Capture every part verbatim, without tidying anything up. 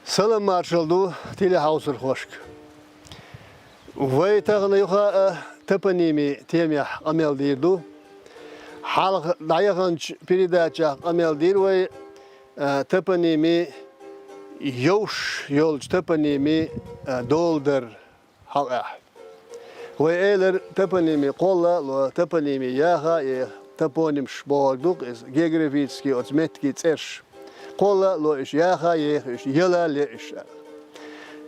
Салам маршалла ду телехьовсархошка. Вай тахана юха а топонимийн темехь къамел дийр ду. Хьалха дӀаяханчу передачехь къамел дийр вай, а, топонимийн, йовш йолчу топонимийн, а, дола дар хьалха. Вай элира топонимийн кхолла а ло, топонимийн яха а еха, топонимаш бохург ду-кх иза, географический оцу меттигийн цӀераш. Кхолла а ло, уьш яха а еха, уьш яла а ле уьш.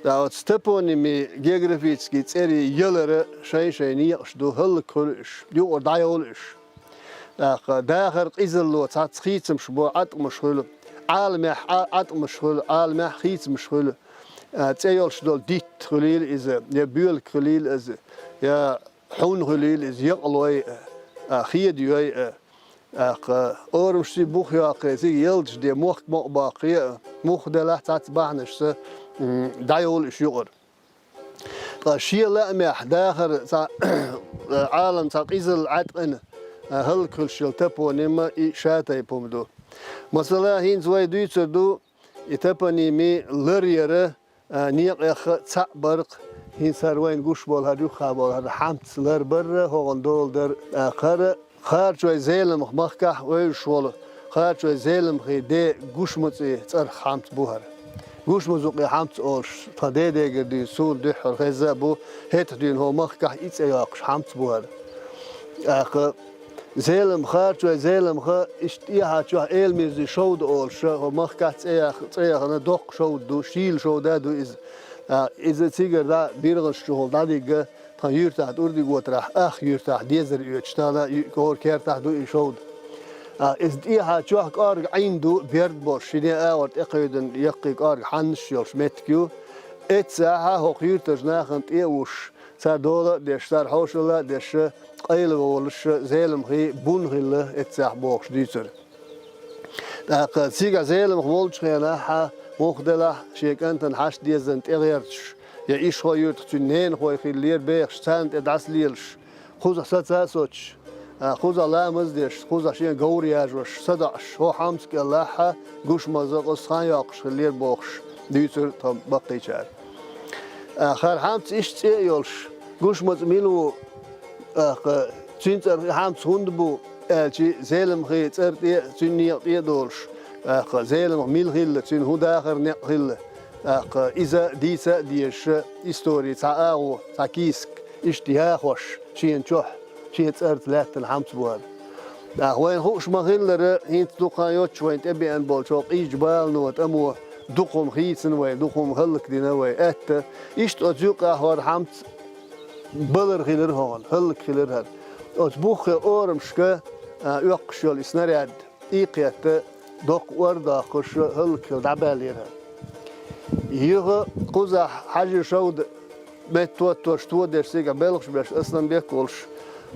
Ткъа оцу топонимийн, географический цӀерийн ялара шайн-шайн некъаш ду, хӀаллакьхуьлу уьш, юкъара дӀайовлу уьш. ТӀаккха дахар къизалло цхьацца хийцамаш бо, Ӏаткъамаш хуьлу, Ӏаламехь Ӏа-, Ӏаткъамаш хуьлу, Ӏаламехь хийцамаш хуьлу, а, цӀе йолуш долу дитт хуьлийла иза, я боьлка хуьлийла иза, я хьун хуьлийла иза, якъалой а, а, хедайой а, тӀаккха орамашций бух йоккхий, цига ялташ де, мохк мукъа боккхий а, муха делахь цхьацца бахьанашца, м, дӀайовлу уьш юкъара. Ткъа шен лаамехь дахар цхьа, Ӏалам цхьа къизалла Ӏаткъина, а, хӀаллакьхуьлуш йолу топоним и ша тайпа хӀума ду. Масала, хӀинца вай дуьйцур ду и топонимийн лар яра, а, некъех цхьаъ бар-кх, хӀинца хӀара вайна гуш болу, хӀара юххехь болу, хӀара Хьамц лар бара, хӀокхуьнан дола дара, а, хӀара Кхарачой-Зеламха махкахь вевзаш волу Кхарачой-Зеламхин ден Гушмацин цӀарах Хьамц бу хӀара. Гушмазукъин Хьамц олуш тхан дедегара дуьйна суна дуьххьара хезна а бу, хӀетахь дуьйна хӀокху махкахь и цӀе йоккхуш Хьамц бу хӀара. ТӀаккха Зеламха, Кхарачой-Зеламха, иштта тӀехьа чохь Эламирзин шовда олуш, хӀокху махкахь цӀе ях-, цӀе яхана доккха шовда ду, шийла шовда а ду иза. А, иза цигара дӀа биргӀанаш чухула дӀадигга, тхан юьртахь, ТӀурдиготарахь, Ах юьртахь, дезар оьцуш, тахана ю-, хӀора кертахь ду и шовда. А, иза тӀехьа чохь кӀорга Ӏийна ду, берд болуш, ши ден агӀор тӀекхевдина яккхий кӀорга хьаннаш йолуш меттиг ю. Эццахь хӀокху юьртарчу нахана тӀе а вуш, цара дола а деш, цара хьошалла а деш, къайлаволуш, Зеламхий бун хилла эццахь бохуш дуьйцура. ТӀаккха цигахь Зеламха волчу хенахь, муха делахь, шен кӀантана хьашт деззина тӀегӀерташ, я Ишхой-Юьртахь цуьнан ненахой хиллера бехаш, царна тӀе дӀасалелаш, кхузахь саца а соцуш, а, кхузахь ламаз а деш, кхузахь шен говр а яжош, садоӀуш, хӀокху Хьамц кӀелахь Гушмаза къаьсттина хан йоккхуш хиллера бохуш дуьйцура тхан баккхийчара. А, хӀара Хьамц иштта цӀе а йолуш, Гушмаца мила ву, тӀаккха цуьнан цӀарах и Хьамц хӀунда бу аьлча, Зеламхин цӀар тӀе а, цуьнан некъа тӀе а долуш, тӀаккха Зеламха мила хилла, цуьнан хӀун дахаран некъ хилла, тӀаккха иза дийца а дезаш, историн цхьа агӀо, цхьа кийсак иштта яхош, шена чохь, шен цӀарца лаьттина Хьамц бу хӀара. ТӀаккха вайна хууш ма-хиллара, хӀинца дукха хан йоццуш вайна тӀебеана болчу хӀокху къизачу балано, тӀамо дукха хӀума хийцина вай, дукха хӀума хӀаллакдина вай, аьтта. Иштта оцу юккъехь хӀара Хьамц балар хилира хӀокхуьнан, хӀаллакьхилира хӀара. Оцу буххе орамашка, а, оьккхуш йолу и снаряд, и кхетта, доккха ор а доккхуш, хӀаллакьхилла дӀабаьллера хӀара. Юха кхузахь хьажа шовда метта тоттош, тодеш, цигахь белхаш беш Асланбек волуш,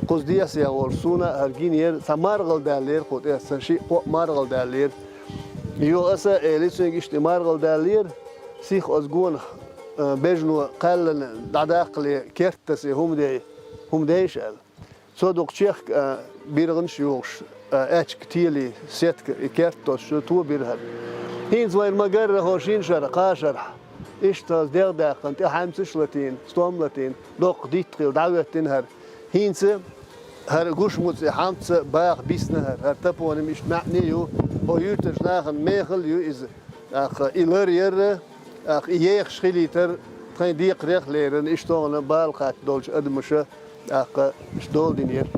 кхуза десен волуш, суна а хӀара гинера, цхьа маргӀал даьллера кху тӀе, сан шиъ-кхоъ маргӀал даьллера. Юха аса а элира цуьнга, иштта и маргӀал даьллера, сиха оцу гонах, а, бежано кхаьллина дӀадаккхале, керт тасе хӀума де, хӀума дейша аьлла. Цо дукха чехка, а, биргӀанаш а юхуш, а, аьчка, тели, сетка, и керт тосуш, тобира хӀара. ХӀинца вайна ма-гарра, хӀокху шина шарахь, кхаа шарахь, иштта хаза дегӀ даьккхина, тӀе хьаьмсаш а латийна, стом а латийна, доккха дитт хилла дӀахӀоьттина хӀара. ХӀинца хӀара Гушмуци Хьамца баха бисна хӀара, хӀара топоним иштта маьӀне а ю, хӀокху юьртарчу нахана мехала а ю иза. ТӀаккха и лар яра, тӀаккха и ехаш хилийтара тхайн декхарех а леррина, иштта хӀокхуьнан бала кхаьчна долчу адамаша, тӀаккха иштта дола динера.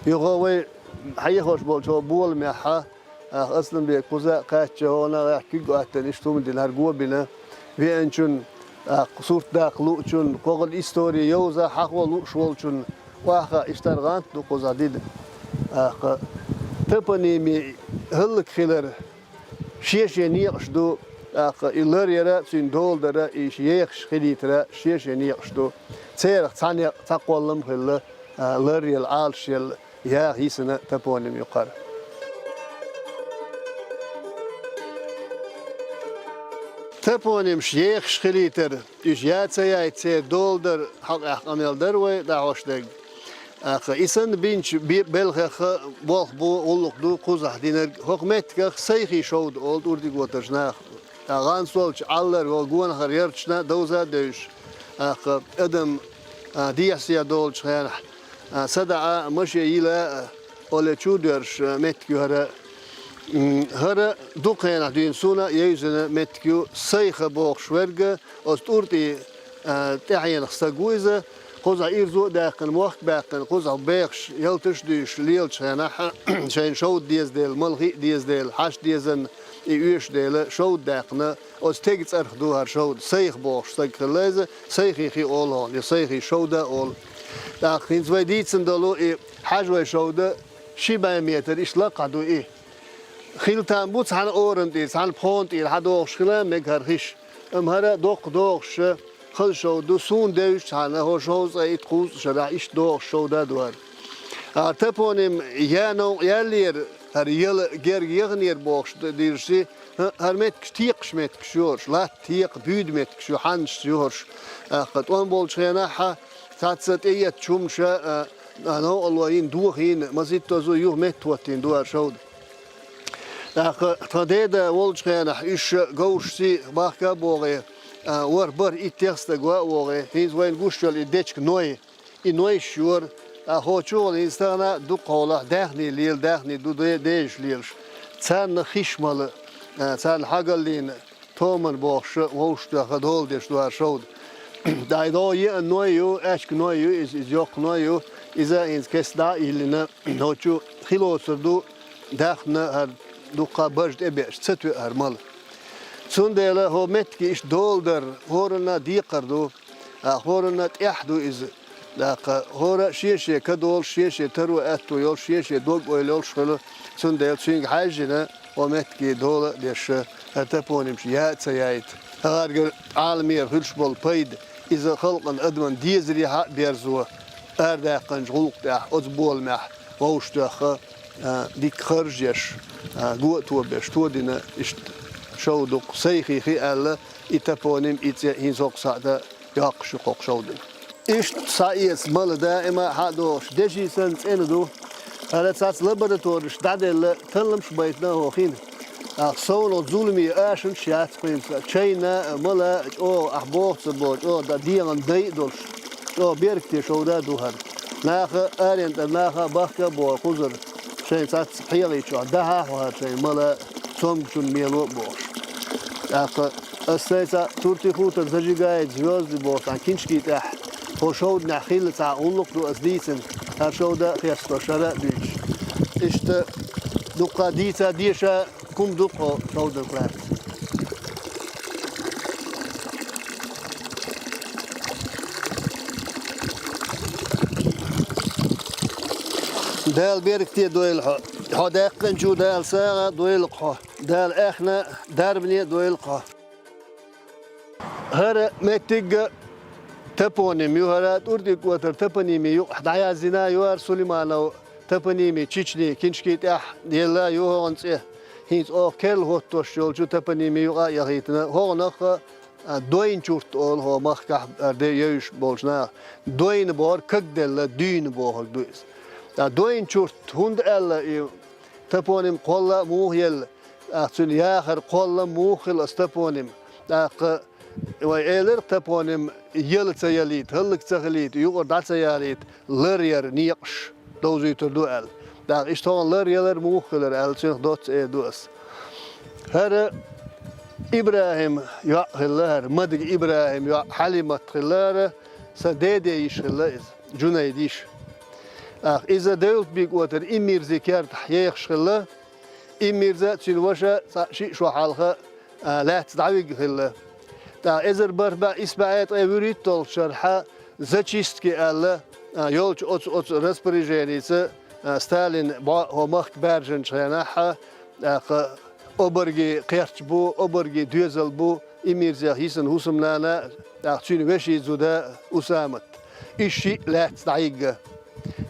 Юха вай хьехош болчу хӀокху боламехь, тӀаккха Асланбек кхуза а кхаьчча, хӀокху нахехь куьг а хӀоттийна, иштта хӀума дина, хӀара го бина, веанчунна, тӀаккха сурт даккха луучунна, кху гӀала истори йовза, хьахо лууш волчунна, охьахаа, иштта хӀара гӀант ду кхузахь дина. ТӀаккха топонимийн хӀаллакьхилар шен-шен некъаш ду, тӀаккха и лар яра, цуьнан дола дара, и ехаш хилийтара шен-шен некъаш ду. Церах цхьа некъ, цхьа кхоллам а хилла, а, лар яла, Ӏалаш яла, яха йисина топоним ю-кх хӀара. Топонимаш ехаш хилийтар, уьш яа ца яйта, церан дола дар хьалакъехь къамел дара вай дӀахьош дерг. ТӀаккха и санна бинчу бе-, белхех болх бу, гӀуллакх ду кхузахь динарг. ХӀокху меттигах Сайхин шовда олу тӀурдиготарчу наха. ГӀанасолча Ӏаллар вол гонахара ярташна довза а девзаш, тӀаккха адам дехьа-сехьа долчу хенахь садаӀа, машен йила а, оле чу доьрзуш меттиг ю хӀара. ХӀара дукха хенахь дуьйна суна евзина меттиг ю, Сайха бохуш верг, оцу тӀуртӀи тӀаьхьенах стаг ву иза, кхузахь ирзо а даьккхина, мохк а баьккхина, кхузахь бехаш, ялташ а дуьйш лелачу хенахь, шайна шовда деза дела, малхи а деза дела, хьашт дезарна и оьшу дела, шовда даьккхина, оцу стеган цӀарах ду хӀара шовда. Сайх бохуш стаг хилла иза, Сайхи хи олу хьуна, я Сайхи шовда а олу. ТӀаккха хӀинца вай дийцина долу и хьажой шовда ши бӀе метр, иштта лакхахь ду и. Хила там бу цхьана оран тӀера, цхьана пхона тӀера хьадогӀуш хила мега хӀара хиш. Амма хӀара доккха догӀуш, хаза шовда ду, суна девзаш цхьана, хӀо шовзткъе итт-кхузткъа шарахь иштта догӀуш шовда ду хӀара. А топоним я новкъа яьллера, хӀара яла герга яханера бохуш д-, дийраш и, хӀа-, хӀара меттигаш текхаш меттигаш ю хӀорш, латта текха, буьйда меттигаш ю, хьаннашца ю хӀорш. ТӀаккха тӀом болчу хенахь, цхьацца тӀееттачу хӀумаша, а, а, новкъарло йина, доха йина, маситтаза юха метта хӀоттийна ду хӀара шовда. ТӀаккха тхан деда волчу хенахь, уьш говрашций бахка а богӀий, а, ворхӀ-бархӀ-итт-ттех стаг ван а вогӀий, хӀинца вайна гуш йолу и дечка Ной, и Нойш йора, а, хӀо чу гӀала хӀинца тахана дукха хьолахь даьхний лела, даьхний ду де-, дезаш лелаш. Царна хиш мала, а, царна хьагаллийна, Томан бохуш вовшах тоьхна дола деш ду хӀара шовда. ДӀа и догӀу еана Ной ю, аьчка Ной ю иза, иза йоккха Ной ю, иза хӀинца кеста дӀа а йиллина, хӀо чу хи лоцур ду, даьхна хӀара дуккха бажа тӀебеача, ца тоьа хӀара мала. Цундела хӀо меттиге иштта дола дар хӀоранна декхар ду, а, хӀоранна тӀехь ду иза. ТӀаккха хӀора шен-шен ка долуш, шен-шен таро аьтто йолуш, шен-шен дог-ойла йолуш хуьлу, цундела цуьнга хьаьжжина, хӀо меттиге дола а деш, хӀара топонимаш яа а ца яйта. ХӀара гара Ӏаламера хуьлуш болу пайда, иза халкъан адаман дезарехьа а берзо, арадаьккхинчу гӀуллакх тӀехь, оцу боламехь вовшах тоьхна, а, дика харж еш, а, го а тобеш, тодина иштта шовда дукха Сайхи хи аьлла, и топоним, и цӀе хӀинца хӀокху сахьта йоккхуш ю кхокху шовдан. Иштта схьаэца мала даима хьа а догӀуш, деши санна цӀена ду. ХӀара цхьацца лабораторияш дӀаделла, талламаш байтина а хӀо хин. Ахь совнаха зуламе ашанаш яц кхуьнца. Чайна а, мала а чӀогӀа ахь боху ца боху, чӀогӀа дан дегӀан дай а долуш, чӀогӀа беркате шовда а ду хӀара. Наха, аренан тӀара наха а бахка а боху кхузара, шайн цхьацца пхьегӀий чохь дахьа а хьо хӀара шайн мала цомгачун мело а бохуш. ТӀаккха ас сайца туртий хутар зажигает звёзды боху цхьана киншки тӀехь, хӀо шовданехь хилла цхьа гӀуллакх ду ас дийцина, хӀара шовда а хестош, хӀара а дуьйцуш. Иштта дуккха дийца деша хӀума ду кху шовданах лаьцна. Дала беркате дойла хьо. Хьо даьккхинчу Дала сагӀа дойла хьо. Дала аьхна дарбане дойла хьо. ХӀара меттиг а топоним ю, хӀара ТӀуртӀиг-Отар топонимийн юкъахь дӀаяздина ю хӀара Сулейманов топонимийн Чечни киншки тӀехь елла ю хӀокхуьнан цӀе. ХӀинца оха керла хӀоттош йолчу топонимийн юкъа а яхийтина. ХӀокхунах а, Дойнчурт олу хӀо махкахь, а, де евзаш болчу наха. Дойна бохург кагделла, дуьйна бохург ду иза. Ткъа Дойнчурт хӀунда аьлла и топоним, кхолла а муха елла, тӀаккха цуьнан яхар кхолла а муха хилла аса топоним. ТӀаккха вай элира топоним яла ца ялийта, хӀаллак ца хилийта, юкъара дӀа ца ялийта, лар яр некъаш довзуьйтур ду аьлла. ТӀаккха иштта хӀокхунна лар ялар муха хилар аьлла, цуьнах доцца эр ду ас. ХӀара ИбрахӀим йоӀ хилла хӀара, Мадига ИбрахӀим йоӀ Хьалимат хилла хӀара, сан деде йиша хилла иза, Джунайда йиша. ТӀаккха иза Девлатбиг-Отар Иммирзи кертахь ехаш хилла. Иммирза а, цуьнан ваша цхьа шиъ шо хьалха, а, лаьцна дӀавигна хилла. ТӀаккха эзар бархӀ бӀе исс бӀе ткъе вуьрхӀитталгӀачу шарахь зачистки аьлла, а, йолчу оцу, оцу распоряженица, а, Сталин бӀо хӀо махка баьржинчу хенахь, тӀаккха обаргийн кхерч бу, обаргийн доьзал бу, Иммирзех йисина хӀусамнана, тӀаккха цуьнан вешин зуда Усамат. И шиъ лаьцна дӀайигна.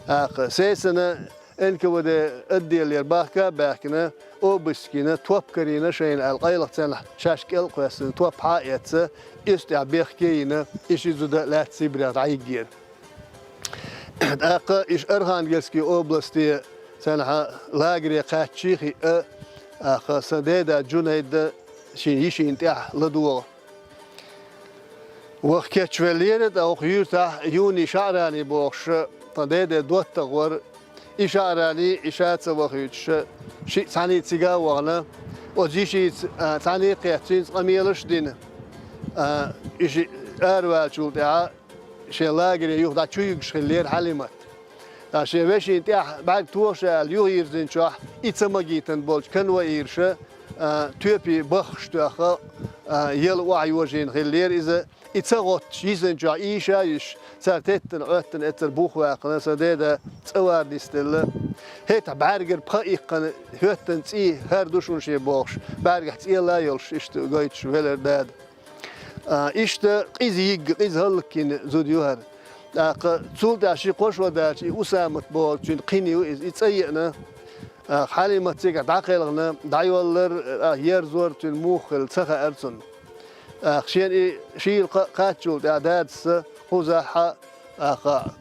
ТӀаккха сесана Н К В Д отделера бахка а баьхкина, обыск йина, топ карийна шайна аьлла, къайлаха царна шаьш кӀел а кхоьссина, топ хьа а эцна, иза тӀехь бехке а йина, и ши зуда лаьцна Сибрех дӀайигна. ТӀаккха иша Архангельский областе царна лагере кхаьччий хиъна, тӀаккха сан деда Джунайда шен йишин тӀехь ладогӀа. Ваха кечвеллера, тӀаккха юьртахь Юни ШаӀрани бохуш, тхан деде доттагӀа вара. И ШаӀрани, и ша ца вахуьйтуш, шиъ цхьаьний цига а вахана, оцу йишица, а, цхьаьний кхетта, цуьнца къамелаш а дина, а, и шиъ араваьллачул тӀаьхьа шен лагере юха дӀа чу юьгуш хиллера Хьалимат. Ткъа шен вешин тӀехь бӀаьрг тоха ша аьлла юхайирзинчохь, и ца магийтина болчу конвоирша, а, тоьпе баххаш тоьхна, а, яла охьайожийна хиллера иза. И ца гӀоттуш, йисинчохь ийша а йисуш, цара теттина, Ӏоьттина эццара бух ваьккхина, сан деда цӀа вар нисделла. ХӀетахь бӀаьргара пха иккхина, хӀоьттина цӀий хӀара ду шуна шен бохуш, бӀаьргахь цӀела а йолуш, иштта гойтуш велара дада. А, иштта къиза йигна, къиза хӀаллакйина зуда ю хӀара. ТӀаккха цул тӀаьхьа ши-кхо шо даьлча, и Усамат бохучуьнан кхин ю иза, и цӀа еана. А, Хьалимат цигахь дӀакхелхина, дӀайоллара, а, ерзора цуьнан муха хилла ца хаьара цунна. ТӀаккха шена и шийла кха-, кхаччул тӀаьхьа дадас кхузахь, тӀаккха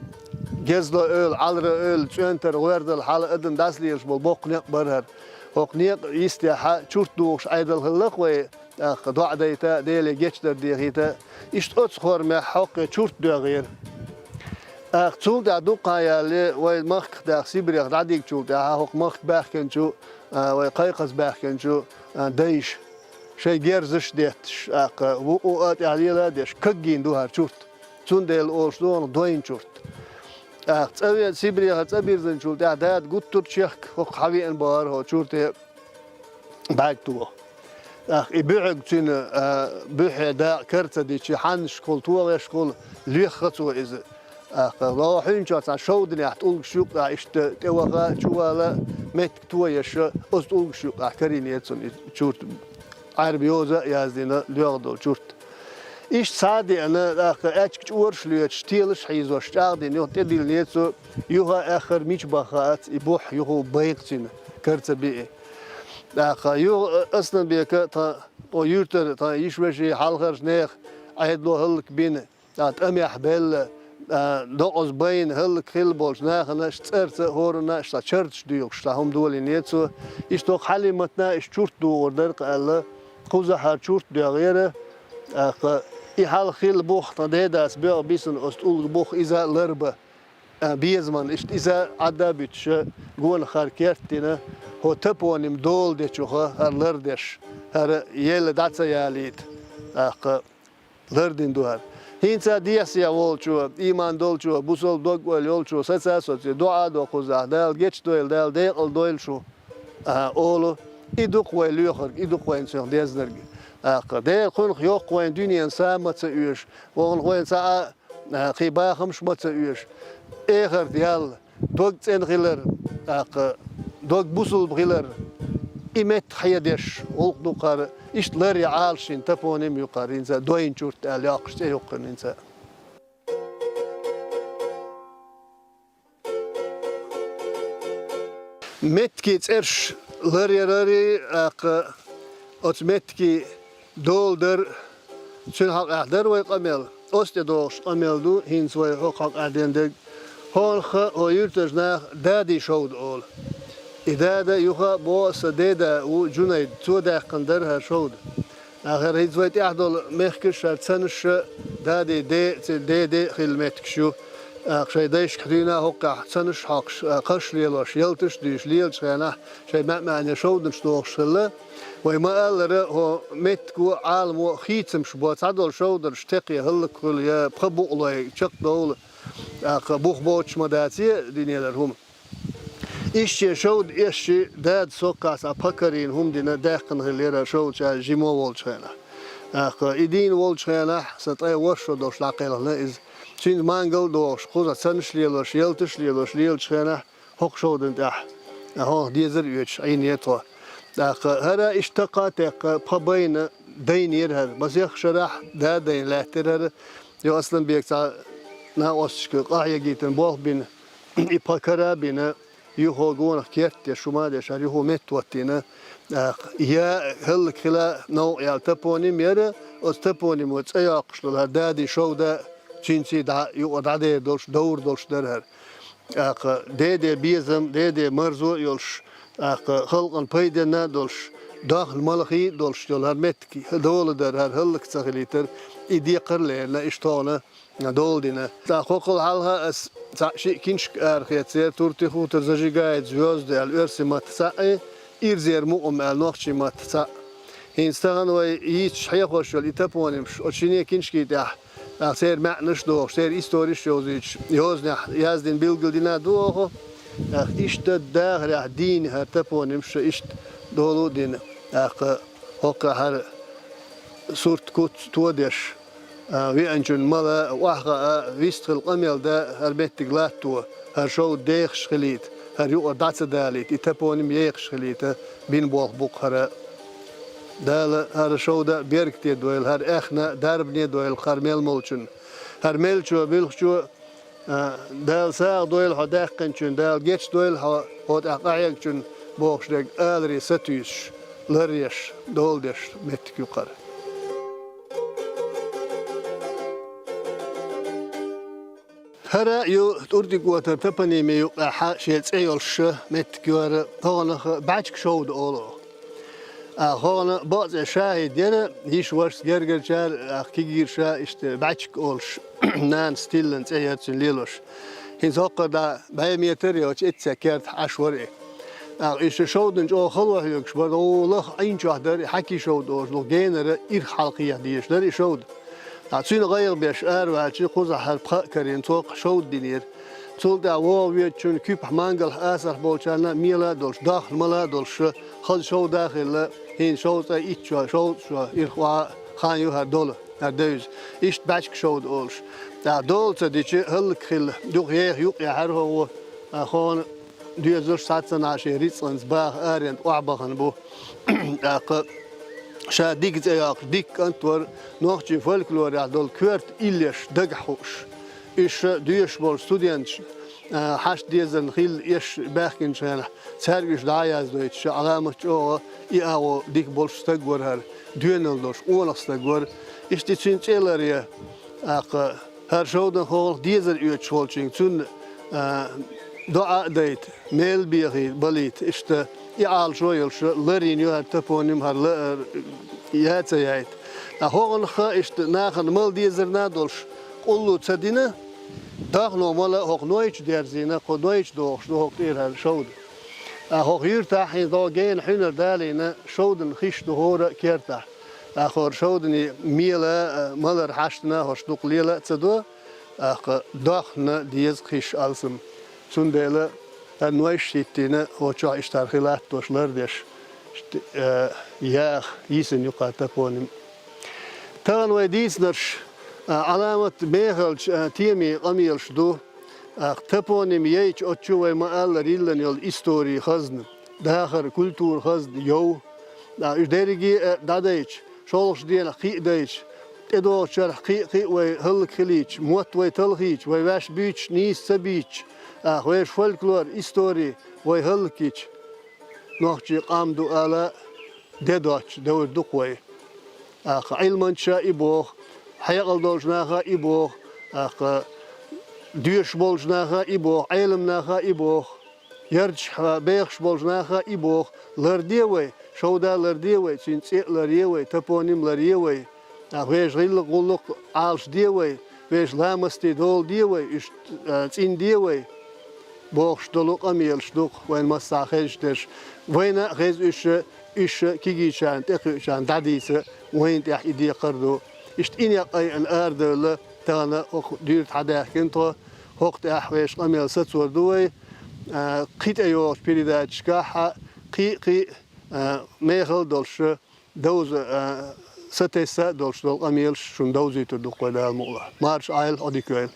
гезло эвла, Ӏалра эвла, цӀоьнтара гӀоьрдала хьала адам дӀасалелаш болу боккха некъ бара хӀара. ХӀокху некъа йистехь чурт духуш Ӏедал хилла-кх вай, тӀаккха доӀа дайта, Деле гечдар дехийта, иштта оцу хормехь хӀокхе чурт доьгӀера. ТӀаккха цул тӀаьхьа дуккха а ялале, вай махках даьхна Сибрех дӀадигчул тӀаьхьа, хӀокху махка баьхкинчу, а, вай кхайкхаза баьхкинчу, а, дайша шайн герзаш а детташ, тӀаккха вукъу а тӀехь лела а деш, кагйина ду хӀара чурт. Цундела олуш ду хӀокхунах дойн чурт. ТӀаккха цӀа ве-, Сибрехара цӀа бирзинчул тӀаьхьа дада гуттар а чехка хӀокху хьан веана бахара хӀокху чурте бӀаьрг тоха. ТӀаккха и буьхьиг цуьнан, а, буьххье дакъа кара ца дича, хьаннашкахула, тохешкахула лоьхна цо иза. ТӀаккха ло хьуьнчохь цхьана шовданехь тӀулгаш юккъехь иштта тӀеваха, чувала, меттиг тоеш, оцу тӀулгаш юккъехь карийнера цунна и чурт. Ӏаьрба йоза а яздина, лоьхна долу чурт. Иштта схьа а деана, тӀаккха аьчка чӀораш а лоьцуш, телаш а хьийзош, чӀагӀдина юха тӀедиллинера цо, юха а аьххар мича баха хаац, и буьххьа юха а байна-кх цуьнан, кара ца биъна. ТӀаккха юха Асланбека тхан, о, юьртара тхан йиша-вешин, хьалхарчу нехан Ӏедало хӀаллакбина, тӀаккха тӀамехь бевлла, а, докъаза байна, хӀаллакьхилла болчу нахана аш цӀарца а, хӀоранна а аш цхьа чарташ доьхуш, цхьа хӀума долийнера цо. Иштта хӀокху Хьалиматна аш чурт духур дара-кх аьлла, кхузахь хӀара чурт доьгӀера, тӀаккха и хьалха хилла бух тхан дедас боьгӀна бисина оцу тӀулган бух иза а ларбан, а, безаман, иштта иза а Ӏадда а буьтуш, гонах хӀара керт а дина, хӀокху топоним дола дечух хӀара лардеш, хӀара елла дӀа ца ялийта, тӀаккха лардина ду хӀара. ХӀинца дехьа-сехьа волчо, ийман долчо, бусалба дог-ойла йолчо саца а соций, доӀа а до кхузахь, Дала гечдойла, Дала декъала дойла шу, а, олу, и ду-кх вай лоьхург, и ду-кх вайна цунах дезнарг. ТӀаккха Дела кхунах йоккху вайна дуьненан са ма ца оьшу, вахана вайна цхьа а, а, кхин бахамаш ма ца оьшу. Эхарт ял, дог цӀена хилар, тӀаккха дог бусулба хилар, и меттах хьедеш гӀуллакх ду-кх хӀара, иштта лар я Ӏалашйина топоним ю-кх хӀара, хӀинца дойн чурт аьлла йоккхуш цӀе ю-кх хӀара хӀинца. Меттиган цӀераш ларъярарий, тӀаккха оцу меттиган дола дар, цуьнан хьокъехь дара вай къамел. Оцу тӀе догӀуш къамел ду хӀинца вай хӀокху хьокъехь дина дерг. ХӀокху хьо юьртарчу наха Дадин шовда олу. И дада юха а боху аса деда ву Джунайд, цо даьккхина дара хӀара шовда. Ахар хӀинца вай тӀехь долу мехкаш а, хӀара цанаш а Дадин ден а, цуьнан ден ден а хилла меттигаш ю. ТӀаккха шайн дайшкахь дуьйна а хӀокхехь цанаш а хьокхуш, а, кхаш а лелош, ялташ а дуьйш лелачу хенахь, шайн маьӀ-маьӀне шовданаш дохуш хилла. Вай ма-аллара, хӀо меттиго а, Ӏаламо а хийцамаш бо, цхьадолу шовданаш текхе хӀаллакьхуьлу я пха букъалой чекхдовла, тӀаккха бух боцуш ма даций дуьненара хӀума. Иштта шовда эшчи дада соккхахь цхьа пха карийна хӀума дина даьккхина хиллера шовда ша жима волчу хенахь. ТӀаккха и дийна волчу хенахь, сан ткъе ворхӀ шо долуш дӀакхелхина иза. Цуьнца мангал а дохуш, кхузахь цанаш а лелош, ялташ а лелош лелачу хенахь, хӀокху шовдан тӀехь, хӀокху дезар а оьцуш, Ӏийнера тхо. ТӀаккха хӀара иштта такха а теккха, пха байна дайнера хӀара. Масех шарахь да дайна лаьттира хӀара. Йо, Асланбек цхьа накъосташка къахьегийтина болх бина, и пха кара а бина, юхо гонах керт а деш, хӀума а деш, хӀара юхо метта хӀоттийна. ТӀаккха я хӀаллакьхила новкъа яьлла топоним яра, оцу топонимо цӀе йоккхуш долу хӀара Дадин шовда, цуьнций дӀа юкъа дӀадер долуш, довр долуш дара хӀара. ТӀаккха деде безам, деде марзо а йолуш, тӀаккха халкъана пайденна а долуш, Дахна малхий долуш йолу хӀара меттиг доладар, хӀара хӀаллак ца хилийтар, и декхар а лерина, иштта хьуна дола дина. ТӀаккха хӀокхул хьалха ас цхьаъ-шиъ киншка арахецара, Туртихутар, Зажигает, Звёзды аьлла оьрсийн матта цхьаъ, Ирзера мукъам аьлла нохчийн матта цхьаъ. ХӀинца тахана вай йийцуш хьехош йолу и топонимаш оцу шине киншкийн тӀехь, тӀаккха церан маьӀнаш а дохуш, церан историш а йовзуьйтуш, йозанехь яздина билгалдина а ду оха. ТӀаккха иштта дахарехь дийна хӀара топонимаш а иштта дола а дина. ТӀаккха хӀокху хӀара сурт-куц тодеш, а, веанчун мала, охьахаа, вистхила къамел дан хӀара меттиг латто, хӀара шовда дехаш хилийта, хӀара юкъара дӀа ца далийта, и топоним ехаш хилийта, бина болх бу-кх хӀара. Дала хӀара шовда беркате дойла, хӀара аьхна дарбане дойла хӀара мел молчун. ХӀара мелчо, муьлххачо, а, Дала сагӀа дойла хьо даьккхинчун, Дала гечдойла хьо, хьо тӀехь къахьегначун бохуш дерг аларе сатуьйсуш, ларъеш, дола деш меттиг ю-кх хӀара. ХӀара ю Туртихутар топонимин юкъахь шен цӀе йолуш меттиг ю хӀара, хӀокхунах БӀаьчка шовда олу. А, хӀокхуьнан бакъ цӀе ШахӀид яра, йиша-вашас гергарчара, а, кегийраша иштта БӀаьчка олуш, нанас тиллина цӀе яра цуьнан лелош. ХӀинца хӀокхара дӀа бӀе метр йоцуш эццехь кертахь Ӏаш вара и. ТӀаккха иштта шовдан чӀогӀа хало хьоьгуш бара, гӀо лаха Ӏин чохь дара и хьаький шовда олуш, генара ирх хьалакхехьа дезаш дара и шовда. Ткъа цуьнан гӀайгӀа беш араваьлча, кхузахь хӀара пха а карийна, цо кху шовда динера. Цул тӀаьхьа вогӀу ведачунна, куьпахь, мангалахь, асархь болчарна мела а долуш, дахна мала а долуш, хаза шовда а хилла, хӀинца шовзткъе итт шо, шовзткъа шо ирх охьа а хан ю хӀара дола, хӀара девза. Иштта БӀаьчка шовда олуш. ТӀаккха дола ца дича, хӀаллакьхилла, юха еха юкъ яхьара хӀокхо, а, хӀокхуьнан доьзалш схьа ца нахь шен рицкъанца баха аренна охьабахана бу. ТӀаккха ша Дика цӀе йоккхуш, Дика кӀант вара, нохчийн фольклорехь долу коьрта иллеш дагахь хууш. Уьш доьшуш болчу студенташа, а, хьашт-дезарна хилла эш баьхкинчу хенахь, цаьрга уьш дӀа а яздойтуш, Ӏаламат чӀогӀа и агӀо дика болуш стаг вара хӀара, доьналла долуш, къонах стаг вара. Иштта цуьнан цӀе ларъян, тӀаккха хӀара шовдан хӀокхунах дезар оьцуш волчуьнга цунна, а, доӀа а дайта, мел бехий балийта, иштта и Ӏалашо а йолуш, ларйина ю хӀара топоним, хӀара лаар яа ца яйта. Ткъа хӀокхунах иштта нахана мала дезарна а долуш, къуллу ца дина, дахно мала хӀокху нойчу дерзийна, кху нойчу дохуш ду хӀокху тӀера хӀара шовда. Ткъа хӀокху юьртахь хӀинца догӀу гена хьуьнар далийна, шовдан хиш ду хӀора а кертахь. ТӀаккха хӀора шовданийн мела а, малар хьаштана хӀорш дукха лела а ца до, тӀаккха дохна деза хиш алсам. Цундела хӀара нойш а хӀиттийна, хӀокху чохь иштта хӀара хи латтош лардеш, ишт-, а, яха йисина ю-кх хӀара топоним. Тахана вай дийцинарш, а, Ӏаламат мехалчу, а, темийн къамелаш ду. ТӀаккха топоним яйча, оцу чу вай ма-аллара йиллина йолу историн хазна, дахаран, культуран хазна йов. ТӀаккха уьш дерриге а дӀадайча, шолгӀачу денахь кхин а дайча, тӀедогӀучу шарахь кхин а, кхин а вай хӀаллакьхилийча, мотт вай талхийча, вай ваьш буьйцуш нийса ца буьйцуш, тӀаккха вешан фольклор, истори вай хӀаллакйича, нохчийн къам ду ала де доцчу девр ду-кх вай. ТӀаккха Ӏилманчаша и боху, хьекъал долчу наха и боху, тӀаккха доьшуш болчу наха и боху, Ӏеламнаха и боху, ярташкахь бехаш болчу наха и боху: ларде вай, шовда ларде вай, цуьнан цӀе а ларъе вай, топоним ларъе вай. ТӀаккха вешан гӀиллакх-гӀуллакх Ӏалашде вай, вешан ламастий доладе вай, уьш, а, цӀинде вай, бохуш долу къамелаш ду-кх вайна массанхьа хезаш дерш. Вайна а хеза уьш, уьш кегийчарна, тӀекхуьучарна дӀадийца, вайна тӀехь и декхар а ду. Иштта и некъ айина арадевлла, тахана хӀокху дуьйра хьадаьхкина тхо, хӀокху тӀехь вешан къамел сацор ду вай, а, кхин тӀейогӀучу передачашкахь а, кхин а, кхин а, а, мехала а долуш, довза, а, сатесса а долуш долу къамелаш шуна довзуьйтур ду-кх вай, Дала мукъалахь. Марша Ӏойла, Ӏодика йойла.